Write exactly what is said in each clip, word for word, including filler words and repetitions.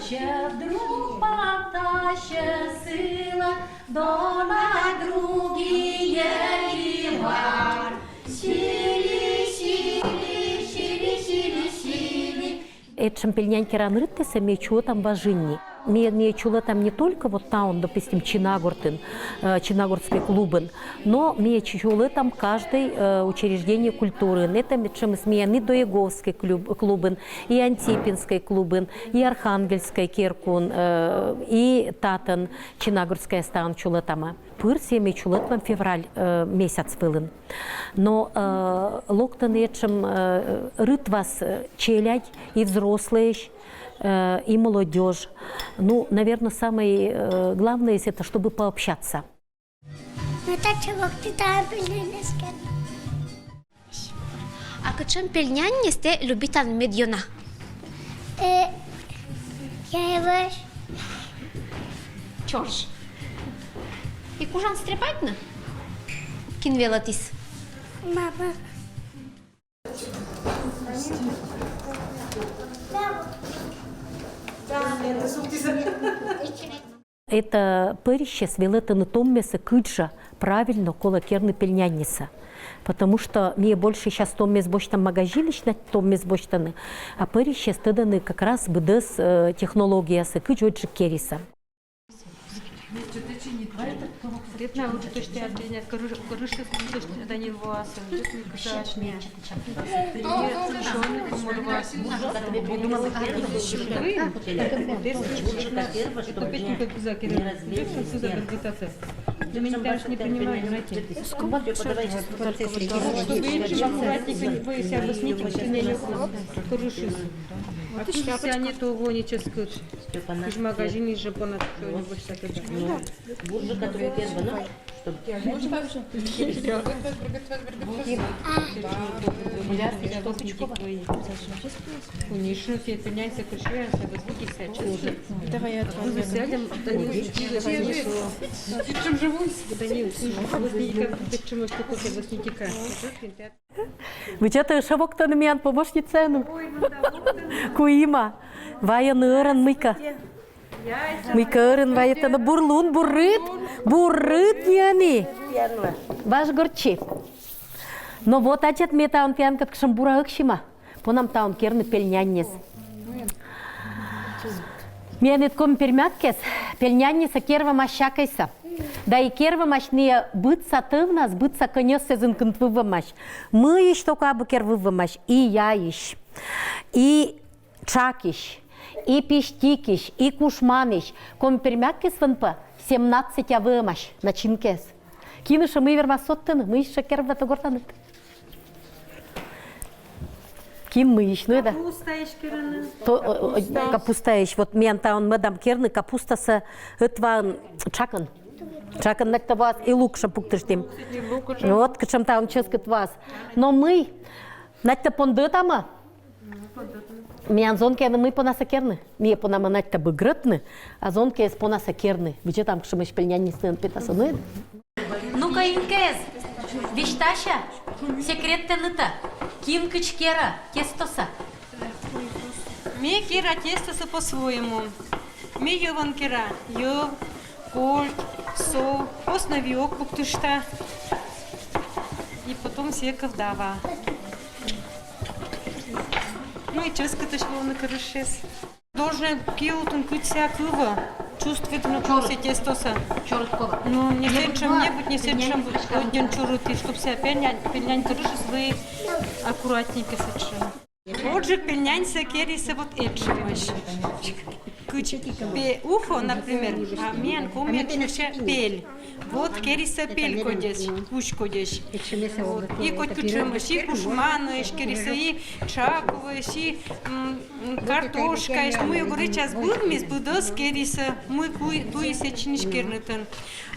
Щедро патаще сила, дона другие ивар. Сили, сили, сили, сили, сили. Этшем пельнянь керан рыттесэ ме чулэтам важинни. Ме, ме чулэтам не только вот таун, допустим, Чинагортын, э, Чинагортской клубын, но ме чулэтам каждой, э, учреждение культуры. Это мечемыс ме и Доеговской клуб, клубын, и Антипинской клубын, и Архангельской керкун, э, и татын Чинагурская стан чулэтама. Пыр семе чулэтлам февраль, э, месяц вылын. Но, э, локтын этшем, э, рытвас, э, челядь и взрослые, э, и молодежь. Ну, наверное, самое, э, главное, это чтобы пообщаться. Мета чевок ты там пельняньнес керна. А кыӵем пельняньнес тэ любитан медъёна? Э, я его. Чорж. И кужан стряпайтны? Кин велатӥз? Мама. Это пӧрисьсэ велэтыны томмесэ, кыӵе правильно колэ керны пельняньнесэ. Потому что ми больше сейчас томмес босьтам магазинысь, на томмес босьтаны, а пӧрисьсэ тӧданы как раз быдэс, э, технологиясэ, кыӵе озьы керисэ. Тетна уже точно отдельно, кырыш, кырыш, точно Данил Вуасов, точно кыӵе. Кыӵе магазин же понна что-нибудь. Буржи, который первый, ну, чтобы... Конечно, тебе пеняйся, кушай, а вот здесь сейчас. Давай я отвалю. Сядем, Данил, Данил, Данил. Данил, вот не как, почему что такое, вот не тика. Вы чё-то шавоктаны миян помощницаеным. Куима. Ваяны ӧрын мыйка. Мыйка ӧрын ваетана, бур лун, бур рыт, бур рыт ни ӧні. Важ горчи. Но вот, ачат, ме таун тӥян кыӵе ке шумпотыса бура ӧксима. Понам таун керны пельняньнес. Миян этком пермяк кес, пельняньнесэ кервамась сяка ик. Да и кервамась ни быдса тӧвнас, быдса кӧнёссэ зынкынт выввамась. Мыйысь только абу кер выввамась, и яйысь, и тшакысь, и пиштикысь, и кушманысь. Коми-пермяк кес вынпа семнадцать выввамась начинкаез. Кин ышо мый вермас сётыны, мыйысь ышо керватогортаны. Кин мыйысь, ну да. Капустаысь керыны. То, о, о, капустаысь. Вот миян таун медам керны капустасэ ӧтваын тшакын. Тшакын нальтэ ваз и лукшо пуктыштӥм. Вот кыӵем таун ческыт ваз. Но мый, нальтэ пондытамы. Миян зонкаен мый понаса керны? Мие понамы нальтэ быгрытны, а зонкаез понаса керны. Быдӟатам кыӵемысь пельняньнеслэн петаса, ну. Ну-ка, инкаез, висьтася, секрет тыныд-а, кин кыӵе кера тестоса? Ме кера тестоса по-своему. Ме йӧвен кера, йӧв, кольт, со, основаёк пуктышта. И потом сое кӧвдава. Ну и ческытысь луыны кырышез. Должен киутын кытся кыва, чувствует на курсе тестоса. Чёрткова. Ну, не сенчем не быть, не сенчем быть. Один чурыт, и чтоб ся пельнянь, пельнянь кырышез вы аккуратненько сечем. Оджык пельняньсэ керисэ вот этшемысь. Кыӵе пе ухо, например, а миян коми чуся пель. Вот керисэ пель кодесь, кузь кодесь. Вот. И котькыӵемысь, и кушманысь керисэ, и тшаковысь, и, м, м, картошкаысь. Муё горычас быдмиз, быдэс керисэ, муй куй, туйыс сечинысь кернытын.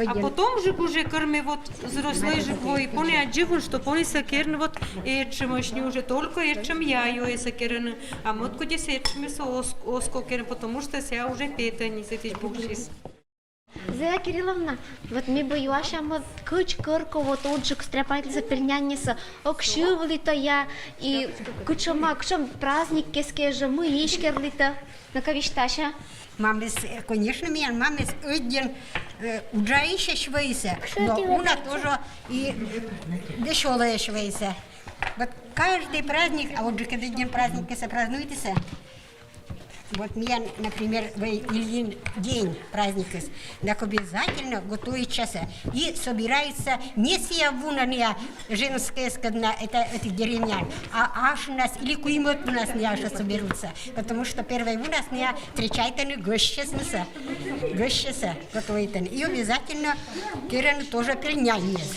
А потом же уже кӧрме вот взрослой же вуэ, пони адӟи вун, что понӥ сое керны вот этшемысь, не уже только этшем яйёэ сое керны, а мӧд кодесь этшемез ос-, оско керны, потому что сое уже петэ ни сэтысь пуксиз. Зоя Кирилловна, вот ми бы юасямы, кыдз кӧркӧ вот оджык стряпайтіса пельняньнесӧ, ог сьывлі-тӧ я, и кутшӧма, кутшӧм праздник кескӧ жӧ, мыйысь керлі-тӧ, но-ка висьтася. Мамыс, э, конечно, миян мамыс ӧдйӧн, э, уджаысь вӧйсӧ, но уна тоже и, э, весёлӧй вӧйсӧ. Вот каждый праздник, а вот же когда день праздник, если празднуется, вот миян, например, вӧй Ильин день праздникыс, так обязательно готовитчасӧ. И собирается не сія вунӧ ная женскӧйяс, когда это, этих деревнян, а ашнас или куимӧд вунас ная аша соберутся, потому что первой вунас ная встречайтӧны гӧсьтъясӧс, гӧсьтъясӧс готовитӧны. И обязательно керӧны тоже пельняньнас.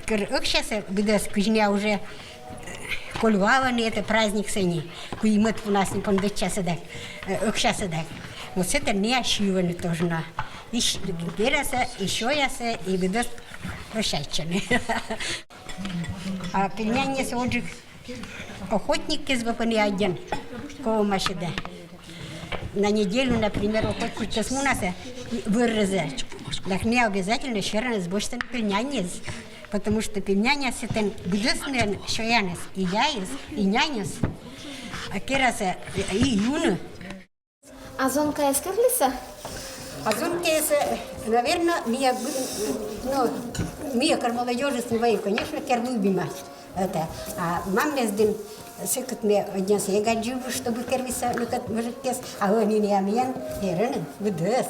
Кӧр ӧксясӧ быдӧс, кыдз ная уже, э, коль валӧны это праздниксӧ ни, куимӧд вунас ни пондӧдчасӧ дак, э, ӧксясӧ дак. Вот сэтӧн ная сьывӧны тоже на. И щ-, керасӧ, и сёясӧ, и быдӧс прощайтчӧны. А пельняньнас оджык охотникъяс вӧпӧны аддзан, кого ме сьӧда. На неделю, например, охотникъяс мунасӧ вӧрӧзӧ, так ная обязательно сёрӧныс босьтӧны пельняньнас, потому что пельняньнас сэтӧн быдӧс нин сёяныс, и яйыс, и няньыс, а керасӧ и юны. А зонкаяс керлісӧ? А зонкаяс, наверно, мия бы-, ну, мия кӧр молодёжыс ни вӧй, конечно, кер вывима. Это, а мамыс дінӧ сыкӧд ме ӧддзан сійӧ гаджи вывті, чтобы кер висьтасьны кӧть мужикъяс, а ӧні ная миян керӧны быдӧс.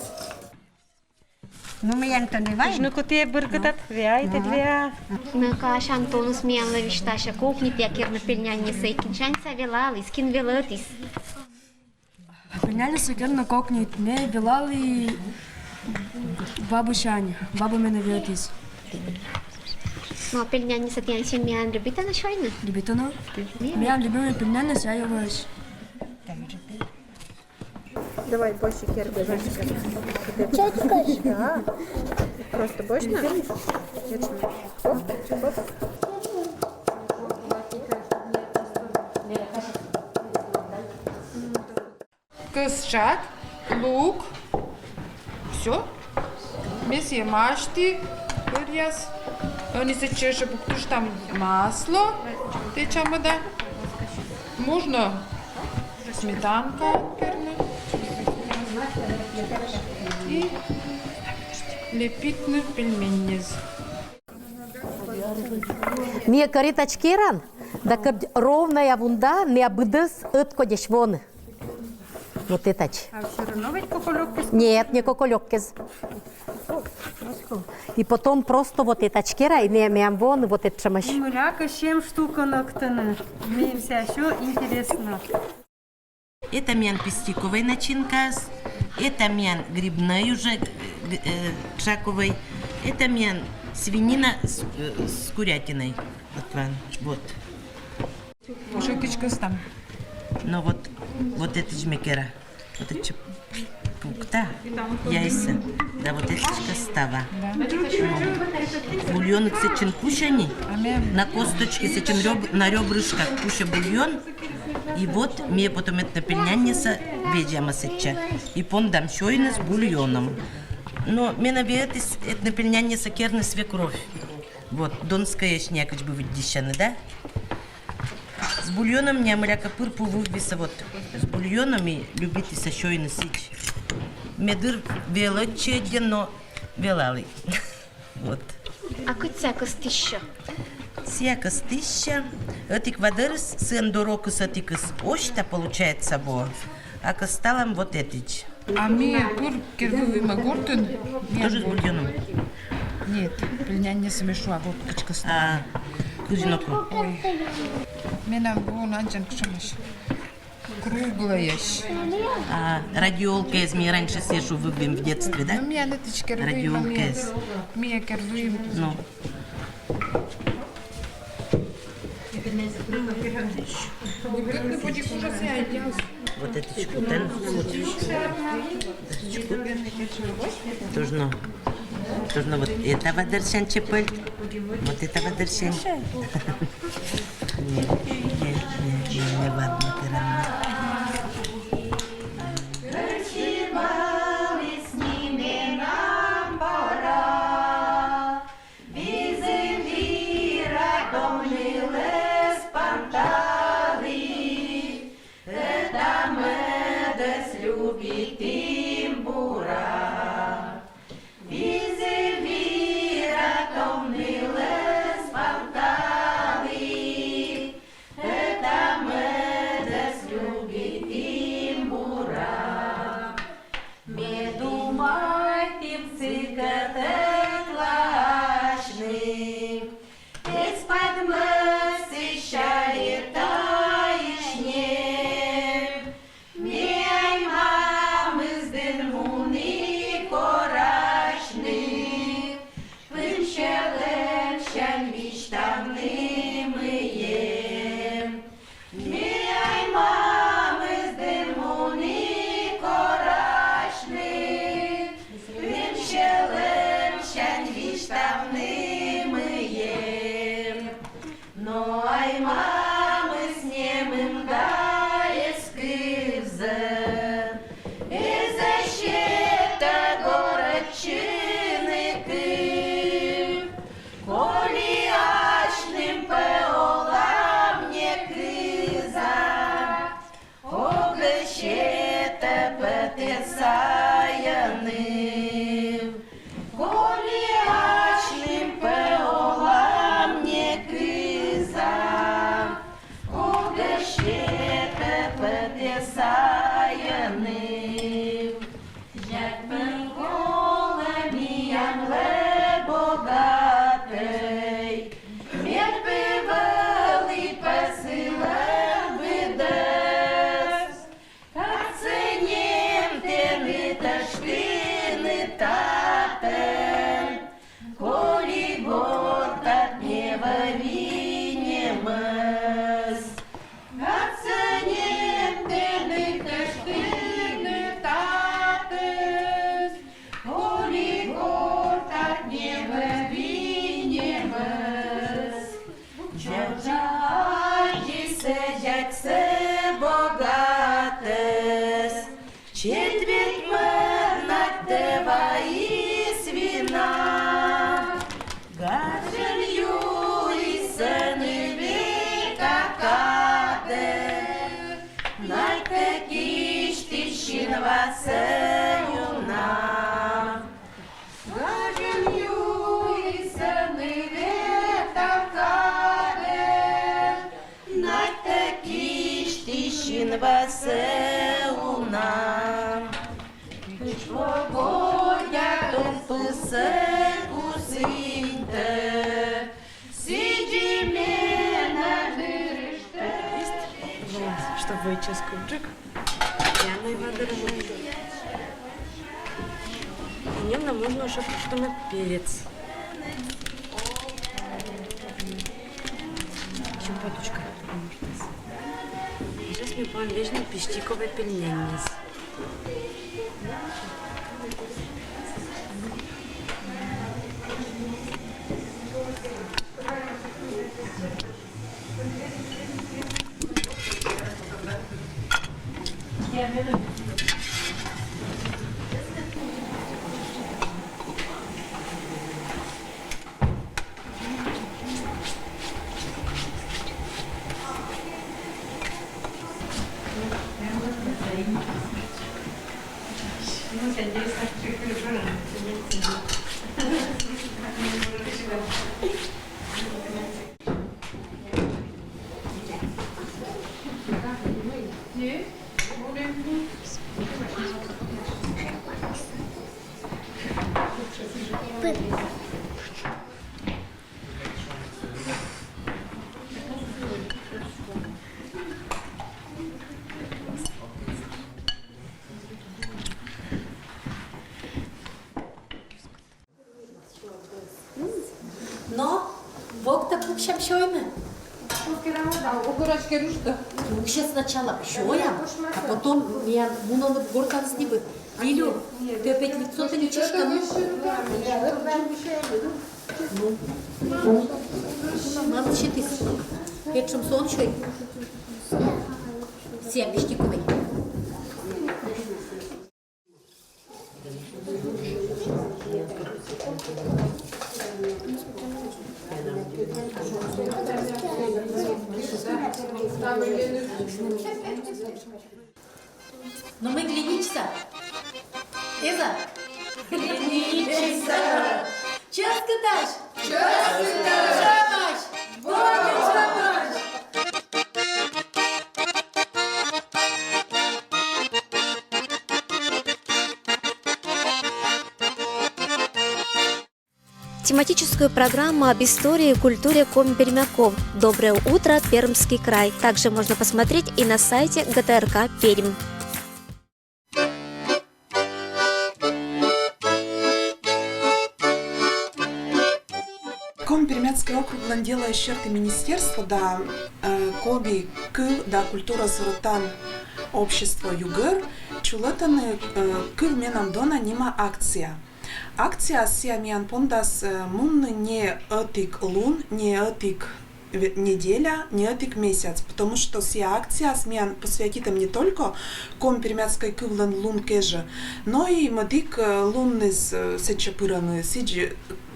Ну, миян тӧдны вай. Ну, кутшӧм быргӧдтӧ, веайтӧ, веа. Ну-ка, Антоныс миянлы висьтасьӧ, кокниті керны пельняньнасӧ, и кин сяньса велаліс, кин велӧдіс. Пельняньнасӧ керны кокниті, ме велалі бабусянь, бабу менӧ велӧдіс. Ну, а пельняньнасӧ тіян семьяын любитӧны сёйны? Любитӧны. Мгм. Миян любимӧй пельняньнас яйӧсь. Давай больше кербы. Чётко. Да. Просто больше. Оп, оп. Кӧсджык, лук. Всё. Ме сійӧс мастя пыръяс. Ӧні сэтчӧ ещё пуктыштам масло. Тэчам, да. Можно сметанка керны. И лепитны пельменьнас. Ме кӧрйи тадз керан, да кӧть ровнӧя вунда, ме быдӧс ӧткодьӧсь воны. Вот этадз. А всё равно ведь коколёккӧ. Нет, не коколёккӧ. И потом просто вот этадз кера, и ме, мем воны вот этшӧмӧсь. Мыля кӧ, семь штука нӧктӧны. Мем сія ещё интереснӧ. Это миян пестиковӧй начинкаыс, это миян грибнӧй уже, э, г-, э, тшаковӧй, это миян свинина с, э, с курятиной. Вот, ван, вот. Уже кыдзкӧ став. Но вот, вот этадз ме кера. Вот этадз пукта яйсӧ. Да, вот этадз кӧ става. Да. Но бульоныс сэтчӧ кусьӧ ни. На косточке сэтчӧ рёб-, на рёбрышках кусьӧ бульон. И вот ме потом этнӧ пельняньнасӧ вежам сэтчӧ. И пондам сёйныс бульоным. Но менӧ велӧдіс этнӧ пельняньнасӧ керны свекровь. Вот, донскӧйӧсь, ная кыдз бы видзӧдӧны, да? С бульоным ная мыйлакӧ пыр пу вывсьыс, вот. С бульоным и любитіс сёйны сідз. Ме дыр велӧдчи ӧдйӧ, но велалі. Вот. А кыдз сія кӧсйыссьӧ? Сія кӧсйыссьӧ. Ӧтик ва дорас, сыӧн дорӧ кӧ ӧтикыс осьта, получается, во. А кӧ сталам вот этадз. А ми пыр кервывйим гортын. Тоже с бульоным? Нет, пельняньнасӧ ме шуа, вот кыдзкӧ став. А, кыдзи нӧ кӧ. Ой. Менам вон аддзан кутшӧмӧсь. Круглӧйӧсь. А, радиолкаяс, ми раньше сійӧс вывим в детстве, да? Ну, ми ӧні тадз кервывйим. Радиолкаяс. Ми кервывйим. Ну. Вот этадз кутан, вот этадз кутан. Должно, должно вот этого дальше чепель, вот этого дальше. Нет, нет, нет, нет, не ладно, ты рано. Висьтавнымы ем. Ме ай мамысдым муні корасьны, вымсьӧлӧмсянь висьтавнымы ем. Но ай мамыс немым да эз кывзы, эз сетӧ горӧдчыны кыв. Коли асьным пӧ олам некыза, ог сетӧ пӧ тэ сайӧ ныв. Коли асьным пӧ олам некыза, ог сетӧ пӧ тэ сайӧ ныв. Зякмӧн колӧ миянлы богатӧй, мед пӧ вӧлі пӧ сылӧн быдӧс. Кадсӧ нем тэныд тӧждыны татӧн, коли гортад не вӧвинемӧс. Кадсӧ нем тэныд тӧждыны татӧн, коли гортад не вӧвинемӧс. Дзордза аддзисӧ зяксӧ богатӧс, четверть мӧднатӧ вайис вина. Гажӧн юисӧ ныв век кадӧ, надь тэ кисьтысь синвасӧ уна. Гажӧн юисӧ ныв век кадӧ, надь тэ кисьтысь синвасӧ уна. Кыдз погодя томпусӧ кусыньтӧ, сідзи менӧ дырыштӧ. Чтобы сейчас курчик. Прямо его дырыштӧ. И немного можно уже куштыны перец. Щепоточка. Сейчас ми пуам везьны пиштиковӧй пельменьнас. Но, вок-то пуксям сёйны. Укорочки рушто. Пуксьӧ сначала, сёям, а потом миян мунӧны гортаныс небыд. Лилю, ты опять лицо-то не чешкан. Ну. Мам, сетіс. Петшым сон сёй. Сія пиштиковӧй. Но мый, ленитчыса? Эз-а? Ленитчыса. Чӧскыдтӧ! Чӧскыдтӧ! Чӧскыдтӧ! Чӧскыдтӧ! Тематическую программу об истории и культуре коми-пермяков «Доброе утро, Пермский край» также можно посмотреть и на сайте Г Т Р К «Пермь». Коми-пермяк Пермяцкӧй округлӧн делӧ эз серти министерство да э, коми кыв да культура сӧветлӧн общество «Югӧр» чулӧмтӧны э, «Кыв менам дона» нима акция. Акция сійӧ миян пондас э, мунны не ӧтик лун, не ӧтик ве- неделя, не ӧтик месяц, потому что сійӧ акцияыс миян посвятитӧм не только коми-пермяцкӧй кывлӧн лун кежӧ, но и мӧдик э, луныс э, сэтчӧ пырӧны, сідз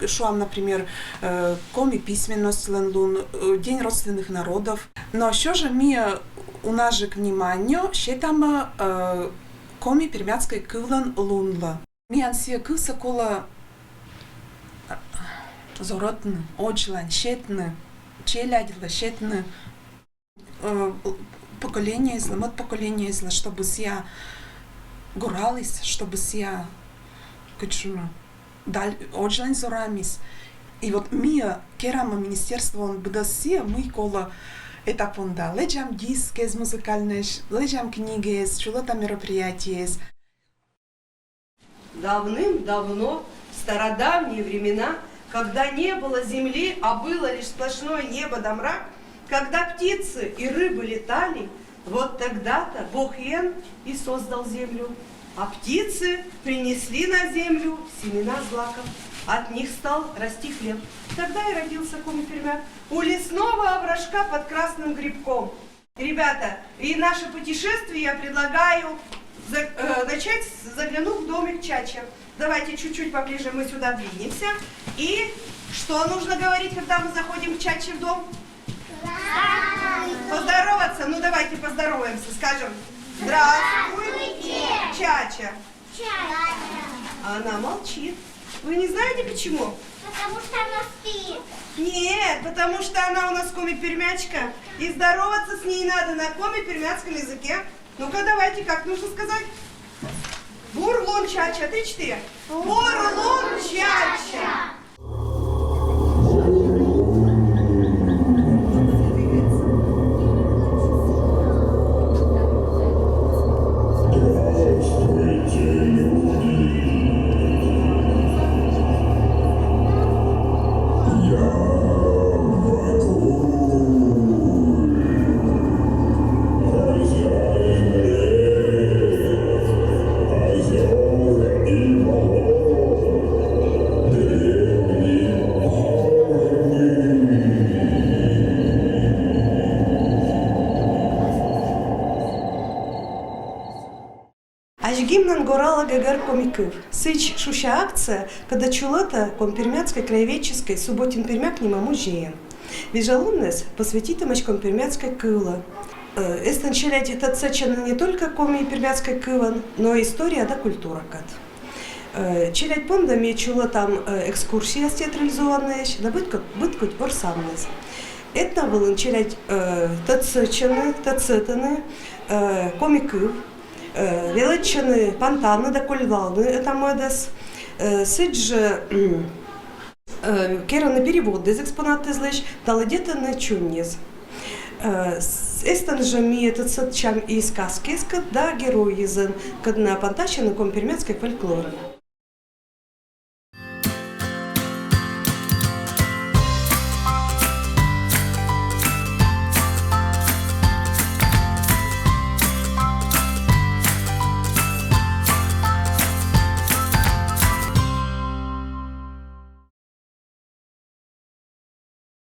шуам, например, э, коми письменностьлӧн лун, э, День родственных народов. Но всё же ми э, унажык внимание сетам э, коми-пермяцкӧй кывлӧн лунлы. Миян сійӧ кывсӧ колӧ э, зорӧтны, одззылань сетны, челядьлы сетны, э, поколениеыслы, мӧд поколениеыслы, чтобы сійӧ гораліс, чтобы сійӧ, кыдз шуны, даль, одззылань зорамис. И вот ми э, керамӧ министерствоын быдӧс сійӧ, мый колӧ эта понда. Лэдзам диск эз музыкальнӧйысь, лэдзам книгаэз, чулӧта мероприятиеэз. Давным-давно, в стародавние времена, когда не было земли, а было лишь сплошное небо да мрак, когда птицы и рыбы летали, вот тогда-то Бог Ен и создал землю. А птицы принесли на землю семена злаков. От них стал расти хлеб. Тогда и родился коми-пермяк у лесного овражка под красным грибком. Ребята, и наше путешествие я предлагаю за- э, начать с заглянув в домик Чача. Давайте чуть-чуть поближе мы сюда двинемся. И что нужно говорить, когда мы заходим к Чаче в дом? Поздороваться. Ну давайте поздороваемся, скажем: «Здравствуй, Чача». А она молчит. Вы не знаете почему? Потому что она спит. Нет, потому что она у нас коми-пермячка. И здороваться с ней надо на коми-пермяцком языке. Ну-ка, давайте, как нужно сказать? Бур лун, Чача, ты чты? Бур лун, Чача. Азьгимнан горала гӧгӧр коми кыв. Сідз шусьӧ акция, кӧдӧ чулӧта коми-пермяцкӧй краеведческӧй «Субботин пермяк» нима музейын. Вежалуннас посвятитӧмаӧсь коми-пермяцкӧй кывлы. Эстӧн челядь тӧдсӧдчӧны не только коми-пермяцкӧй кывӧн, но и история да культура кадӧ. Челядь понда ми чулӧтам экскурсияс театрализованнӧйӧсь да быд кӧть ворсанныс. Этна вылын челядь тӧдсӧдчӧны, тӧдсӧдӧны коми кыв, велӧдчӧны пантавны да кольлалны эта мӧдӧс. Сідз жӧ керӧны переводыс экспонатъяслысь да лыддьӧны чуньяс. Эстӧн жӧ ми тӧдсӧдчам и сказкаыскӧд да геройясӧн, кӧдна пантасьӧны коми-пермяцкӧй фольклорӧн.